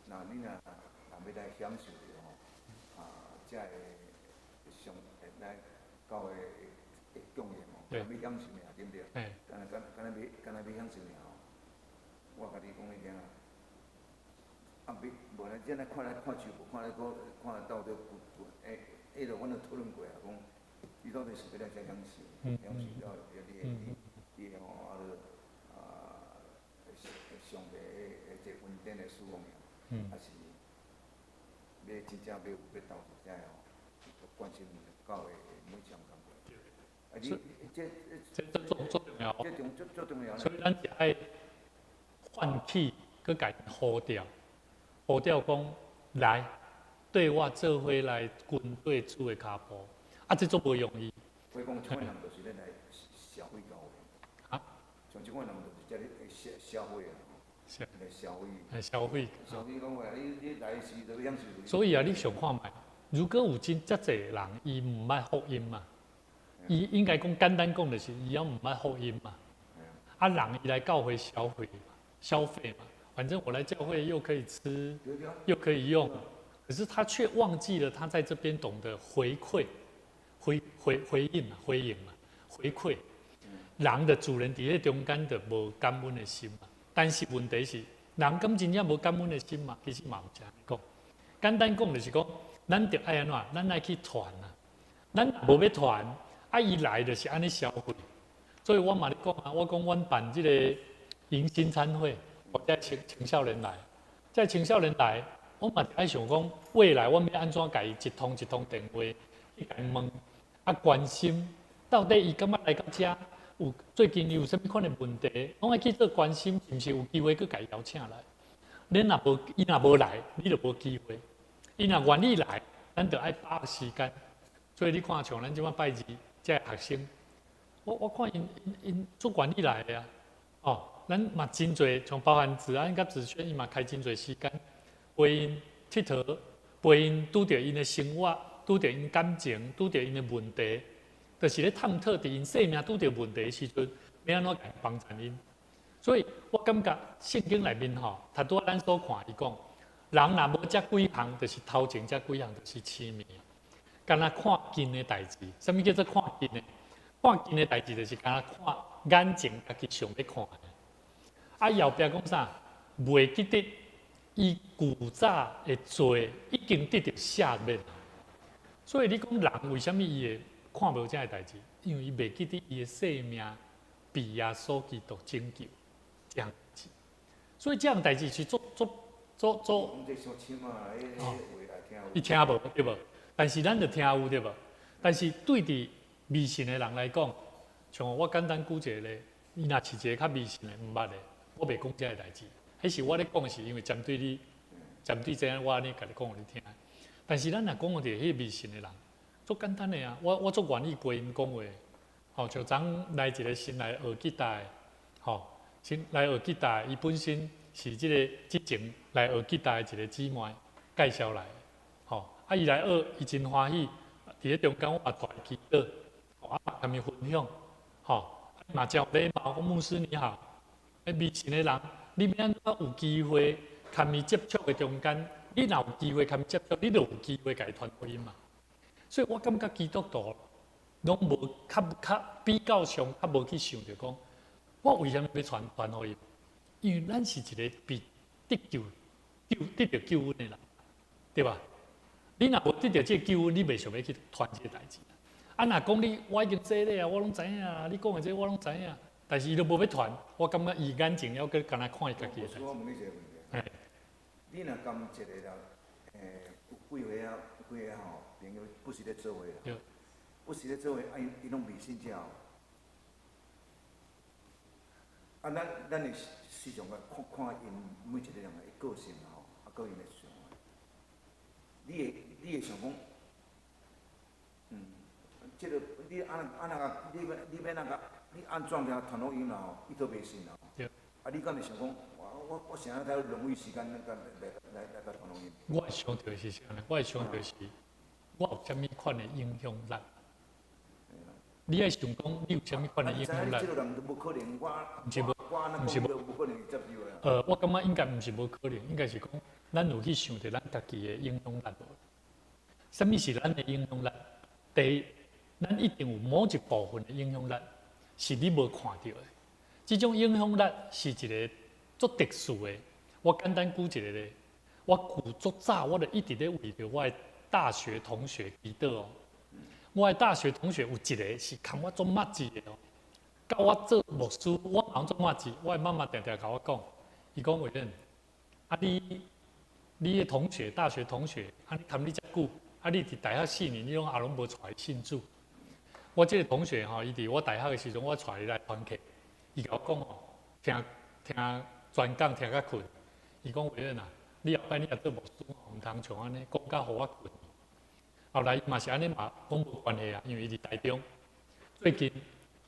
若你若欲來享受著吼，啊，這个上來教會的供應吼，若欲享受爾，對毋對？敢若欲享受爾吼，我共你講你聽啊，啊，欲無咱這來看來看周報，看來看看到底有欸，迄落阮都討論過啊，講你到底是欲來遮享受，享受了你你你吼啊，啊，上帝的這恩典的侍奉爾，還是欲真正欲有欲投入遮个吼，關心教會每一項工課。啊，你這這足足重要，這重足足重要。所以咱是愛喚起，閣共呼召，呼召講來，綴我做伙來跟綴主的跤步，啊，這足無容易。我講這款人就是咧來消費教會。啊？像這款人就是遮咧消消費啊，來消費。消費。消費講話，你來時就欲享受。所以啊，你想看覓，如果有真遮濟人，伊毋捌福音嘛？伊應該講簡單講，就是伊猶毋捌福音嘛。啊，人伊來教會消費嘛，消費嘛，反正我來教會又可以吃，又可以用，可是他卻忘記了他在這邊懂得回饋、回應嘛、回應嘛、回饋。人的主人佇咧中間就無感恩的心嘛。但是問題是，人敢真正無感恩的心嘛？其實嘛毋是按呢講。簡單講就是講，咱著愛按怎？咱愛去傳啊。咱無欲傳，啊，伊來就是按呢消費。所以我嘛咧講啊，我講阮辦這個迎新餐會，我遮青少年來，這青少年來，我嘛愛想講，未來阮欲按怎共伊一通一通電話去共伊問，啊關心，到底伊感覺來到遮有最近有啥物款的問題，攏愛去做關心，是毋是有機會閣共伊邀請來？你若無，伊若無來，你就無機會。伊若願意來，咱就愛把握時間。所以你看，像咱這擺拜二這學生，我看𪜶足願意來的啊。哦，咱嘛真濟，像包含子安佮子軒，伊嘛開真濟時間陪𪜶𨑨迌，陪𪜶拄著𪜶的生活，拄著𪜶感情，拄著𪜶的問題，就是咧探討佇𪜶生命拄著問題的時陣，欲按怎共幫助𪜶。所以我感覺聖經內面吼，頭拄仔咱所看伊講，人若無這幾項，就是頭前這幾項，就是痴迷。敢若看近的代誌，啥物叫做看近的？看近的代誌就是敢若看眼前家己想欲看的。啊，後壁講啥？袂記得伊舊早的罪已經得著赦免。所以你講人為啥物伊會看無這个代誌？因為伊袂記得伊的生命被耶穌基督拯救這樣子。所以這樣代誌是足足足足。伊聽無對無？但是咱就聽有對無？但是對佇迷信的人來講，像我簡單舉一個例，伊若是一個較迷信的，毋捌的，我袂講這个代誌。彼是我咧講是因為針對你，針對這我按呢共你講予你聽。但是咱若講著彼個迷信的人，足簡單的啊！我足願意陪𪜶講話。吼，像昨來一個新來學吉他的，吼，新來學吉他，伊本身是這個之前來學吉他的一個姊妹介紹來的，吼，啊，伊來學，伊真歡喜。佇咧中間我嘛帶伊祈禱，啊，共伊分享，吼，嘛真有禮貌，講牧師你好，迷信的人，你欲按怎有機會共伊接觸的中間，你若有機會共伊接觸，你就有機會共伊傳福音嘛。所以我感覺基督徒攏無較較比較上較無去想著講，我為啥物欲傳傳福音？因為咱是一個被得救、救得著救恩的人，對吧？你若無得著這個救恩，你袂想欲去傳這個代誌。啊，若講你我已經洗禮啊，我攏知影啊，你講的這我攏知影，但是伊都無欲傳，我感覺伊眼前猶閣干焦看伊家己的代誌。我問你一個問題。你若共一個人，有幾歲啊？有幾个吼朋友不是咧做伙啦，不是咧做伙，啊𪜶攏未信教。啊，咱會時常來看看𪜶每一個人的個性吼，啊，閣𪜶的想法。你會想講，這個你按按那個，你欲那個，你按怎共傳福音啦吼，伊都袂信啦。啊，你敢會想講，我啥物態浪費時間來來來共傳福音？我會想著是啥呢？我會想著是，我有啥物款的影響力？你愛想講，你有啥物款的影響力？這個人都無可能，我毋是無，毋是無可能會接受的。我感覺應該毋是無可能，應該是講，咱有去想著咱家己的影響力無？啥物是咱的影響力？第一，咱一定有某一部分的影響力是你無看著的。這種影響力是一個足特殊的。我簡單舉一個例，我舊足早，我就一直咧為著我的大學同學祈禱哦。我的大學同學有一個是共我足密切的哦，到我做牧師，我嘛足密切。我的媽媽定定共我講，伊講偉仁，啊你的同學，大學同學，啊你含你遮久，啊你佇大學4年，你攏也攏無帶伊信主。我這個同學吼，伊佇我大學的時陣，我帶伊來團契，伊共我講吼，聽聽專講聽甲睏，伊講偉仁啊，你後擺你若做牧師吼，毋通像按呢講甲予我睏。後來伊嘛是按呢嘛講無關係啊，因為伊佇台中。最近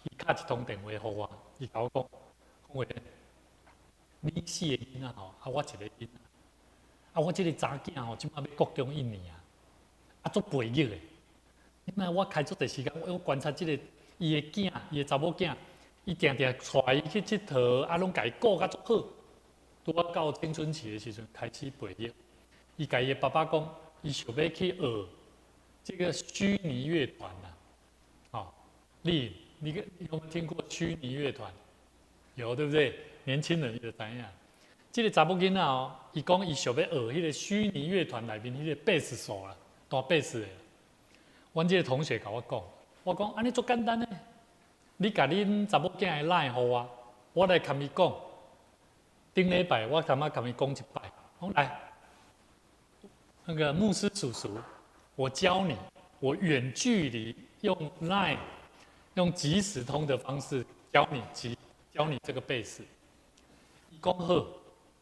伊敲一通電話予我，伊共我講，講偉仁，你四個囡仔吼，啊我一個囡仔，啊我這個查囝吼，這擺欲國中一年啊，啊足背逆的。你若我開足濟時間，我觀察這個伊的囝，伊的查某囝，伊定定帶伊去𨑨迌，啊攏共伊顧甲足好。拄仔到青春期的時陣，開始背逆。伊共伊的爸爸講，伊想欲去學這個虛擬樂團啊，哦，你有沒有聽過虛擬樂團？有對不對？年輕人就知影。這個查某囡仔哦，伊講伊想欲學彼個虛擬樂團內面彼個貝斯手啦，彈貝斯的。阮這個同學共我講，我講按呢足簡單呢，你共恁查某囝的 LINE 予我，我來共伊講。頂禮拜我他媽共伊講一擺，講來，那個牧師叔叔，我教你，我遠距離用 LINE，用即時通的方式教你這個貝斯。伊講好，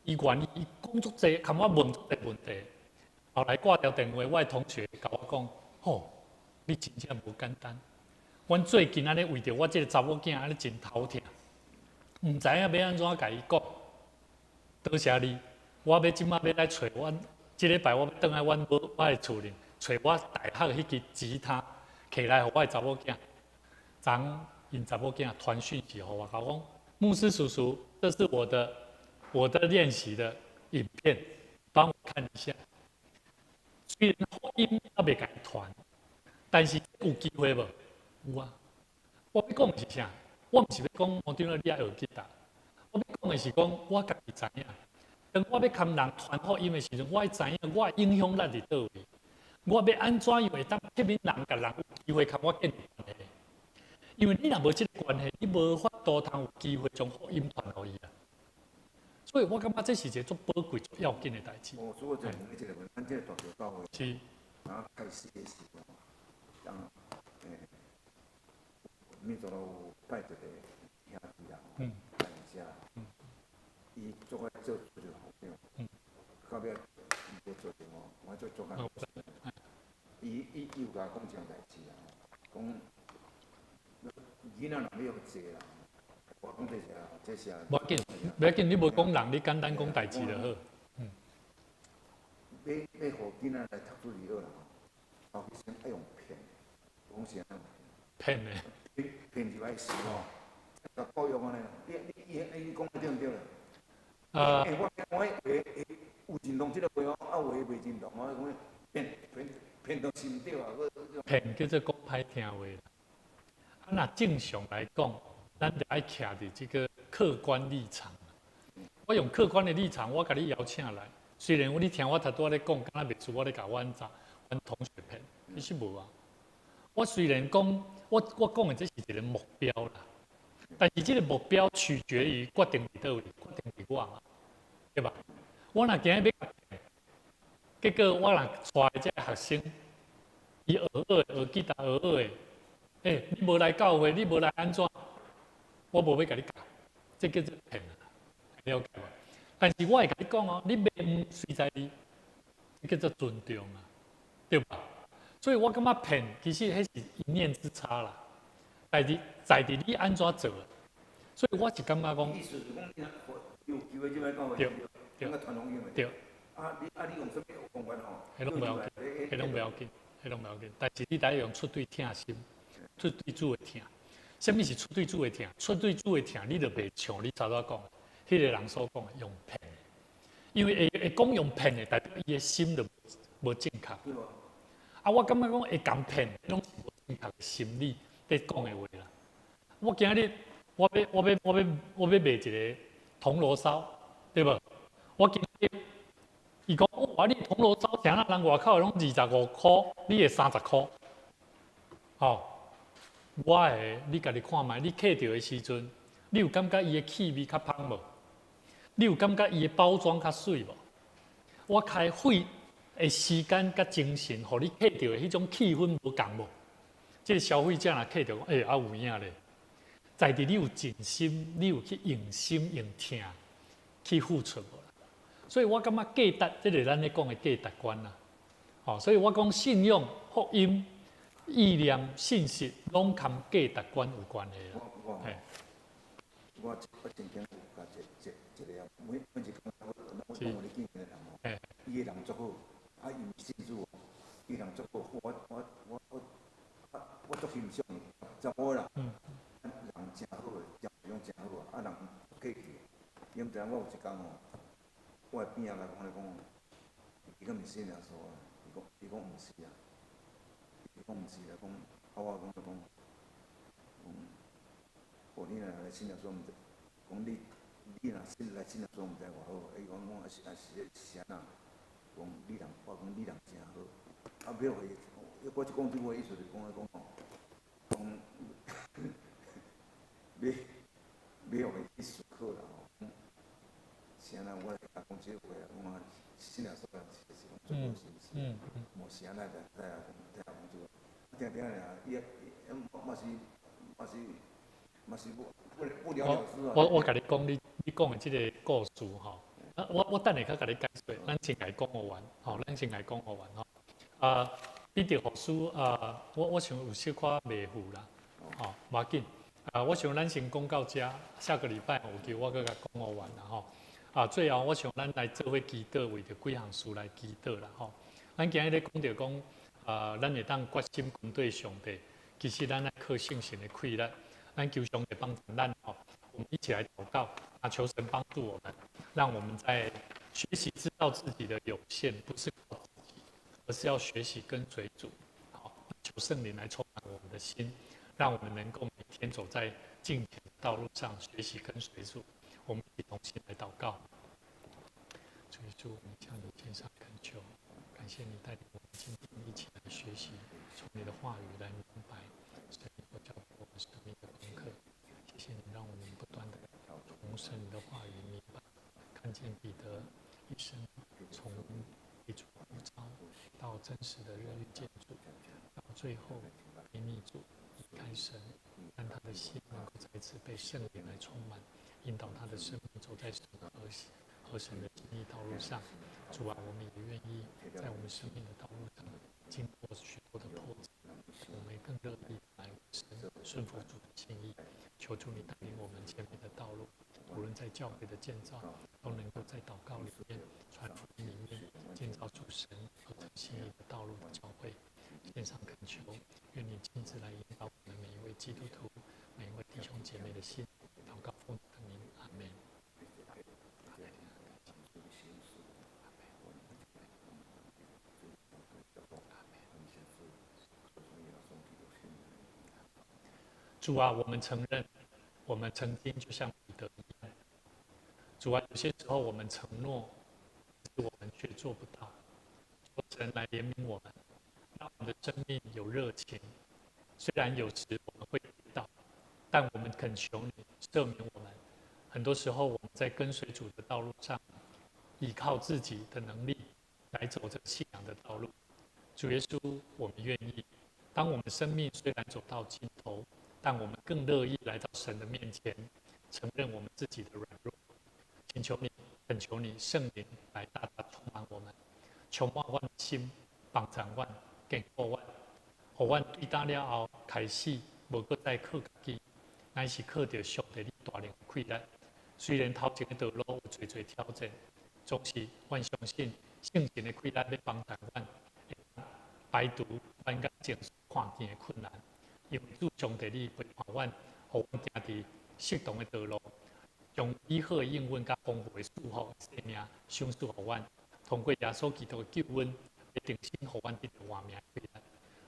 伊願意，伊講足濟，共我問足濟問題。後來掛掉電話，我的同學共我講，吼，你真正無簡單。阮最近按呢為著我這個查某囝按呢真頭痛，毋知影欲按怎共伊講。多謝你，我欲這擺欲來揣阮，這禮拜我欲轉來阮我的厝裡，揣我大學彼支吉他，摕來予我的查某囝。昨𪜶查某囝傳訊息予我，共我講，牧師叔叔，這是我的練習的影片，幫我看一下。雖然福音猶未共伊傳，但是有機會無？有啊。我欲講的是啥？我毋是欲講我頂你愛學吉他。我欲講的是講，我家己知影。當我欲共人傳福音的時陣，我愛知影我的影響力佇佗位。我欲按怎樣會當吸引人，共人有機會共我建立關係。因為你若無這個關係，你無法度通有機會將福音傳予伊啊。所以我感覺這是一個足寶貴、足要緊的代誌。哦，所以我就問你這個問題，咱這個大橋教會，然後開始的時候，當民族有派一個兄弟啦，來遮，伊做愛做做校長，到尾無做著吼，我做做較。伊有共我講一項代誌啦，講囡仔若欲學濟啦，我講這是啊，這是啊。無要緊，無要緊，你無講人，你簡單講代誌就好。欲欲予囡仔來讀書就好啦，後先愛用騙，講是按怎騙的。騙騙入來時吼，共雇用按呢，你你伊伊講的對毋對啦？欸，我我話會有認同這个話哦，啊有的袂認同哦，講騙騙騙到是毋對啊？騙叫做講歹聽話啦。啊，若正常來講，咱著愛徛佇這个客觀立場。我用客觀的立場，我共你邀請來。雖然你聽我頭拄仔咧講，敢若袂輸我咧共阮查阮同學騙，其實無啊。我雖然講，我講的這是一个目標啦，但是這个目標取決於決定佇佗位，決定佇我嘛，對吧？我若今日欲騙，結果我若帶這个學生，伊學學的學吉他學學的，欸，你無來教會，你無來按怎？我無欲共你教，這叫做騙啊，了解無？但是我會共你講哦，你袂隨在你，這叫做尊重啊，對吧？所以我感覺騙其實彼是一念之差啦，在佇在佇你按怎做，所以我是感覺講，意思是講，你有機會入來教會，對，對。啊，你啊，你用啥物方法吼？彼攏無要緊，彼攏無要緊，彼攏無要緊。但是你得用出對疼心，出對主的疼。啥物是出對主的疼？出對主的疼，你就袂像你頭拄仔講，彼个人所講的用騙的，因為會會講用騙的，代表伊的心就無正確。啊，我感覺講會共騙，攏是無正確的心理佇講的話啦。我今日我欲賣一个銅鑼燒，對無？我今日伊講，哇！你銅鑼燒啥人外口攏25箍，你會30箍。吼，我會你家己看覓，你客著的時陣，你有感覺伊的氣味較芳無？你有感覺伊的包裝較媠無？我開費的時間佮精神，予你客著的彼種氣氛無仝無？這个消費者若客著講，欸，啊有影咧，在佇你有盡心，你有去用心用疼去付出無啦？所以我感覺價值，這个咱咧講的價值觀啦。吼，所以我講信仰、福音、意念、信實，攏佮價值觀有關係啦。我我我曾經有共一一一個每每一工我我我咧見的人吼，伊的人足好，啊伊毋信主，伊人足好，我我我我我足欣賞伊，查某啦，人誠好的，誠樣誠好啊，人客氣。你毋知影我有一工吼，我的邊仔來講咧講，伊講毋信耶穌啊，伊講伊講毋是啊，伊講毋是啊，講啊我講咧講，講，哦你若來信耶穌毋知，講你你若信來信耶穌毋知偌好，伊講講啊是啊是是按怎？講你人我講你人誠好，啊尾予伊，我這講這話意思就是講咧講吼，講欲欲予伊去思考啦吼。是按怎我會共講這個話啊，講啊，信耶穌人是是講做好是毋是？無是按怎來知影講聽講這個，聽聽爾，伊伊嘛是嘛是嘛是不不不了了之啊。我我共你講，你你講的這个故事吼，啊，我我等下較共你解說，咱先共伊講予完，吼，咱先共伊講予完吼。啊，彼得牧師啊，我我想有小可袂赴啦，吼，無要緊。啊，我想咱先講到遮，下個禮拜有機會我閣共講予完啦吼。啊，最後我想咱來做伙祈禱，為著幾項事來祈禱啦吼。咱今日咧講著講，啊，咱會當決心跟隨上帝，其實咱愛靠聖神的氣力，咱求上帝幫助咱吼。我們一起來禱告，啊，求神幫助我們，讓我們在學習知道自己的有限，不是靠自己，而是要學習跟隨主。好，求聖靈來充滿我們的心，讓我們能夠每天走在敬虔的道路上，學習跟隨主。我們一起同心來禱告。主耶穌，我們向你獻上懇求，感謝你帶領我們今天一起來學習，從你的話語來明白神所教導我們生命的功課。謝謝你讓我們不斷的從神的話語明白，看見彼得一生從被主呼召到真實的遇見主，到最後悖逆主離開神，但他的心能夠再次被聖靈來充滿，引導他的生命走在神和和神的心意道路上。主啊，我們也願意在我們生命的道路上經過許多的波折，我們更樂意來神順服主的心意。求主你帶領我們前面的道路，無論在教會的建造，都能夠在禱告裡面、傳福音裡面建造出神合神心意的道路的教會。獻上懇求，願你親自來引導我們每一位基督徒、每一位弟兄姐妹的心。主啊，我們承認，我們曾經就像彼得一樣。主啊，有些時候我們承諾，我們卻做不到。求神來憐憫我們，讓我們的生命有熱情。雖然有時我們會跌倒，但我們懇求你赦免我們。很多時候我們在跟隨主的道路上，依靠自己的能力來走這信仰的道路。主耶穌，我們願意。當我們生命雖然走到盡頭，但我們更樂意來到神的面前，承認我們自己的軟弱。請求你，懇求你，聖靈來大大充滿我們，充滿阮的心，幫助阮，堅固阮，予阮對今了後開始，無閣再靠家己，乃是靠著上帝你大能的氣力。雖然頭前的道路有濟濟挑戰，總是阮相信聖神的氣力欲幫助阮，排除阮眼前所看見的困難。因為主上帝你陪伴阮，予阮行佇適當的道路，將美好的應允佮豐富的祝福生命賞賜予阮。通過耶穌基督的救恩，來重新予阮得著活命的氣力。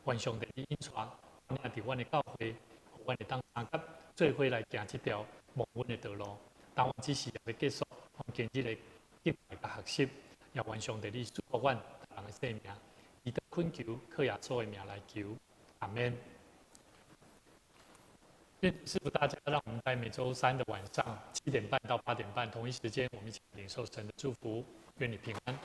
願上帝你引帶領佇阮的教會，予阮會當相佮做伙來行這條蒙恩的道路。當阮這時也欲結束，阮今日的敬拜佮學習，也願上帝你賜福阮逐人的生命。祈禱懇求，靠耶穌的名來求，阿們。願祝福大家，讓我們在每週三的晚上7點半到8點半同一時間，我們一起領受神的祝福。願你平安。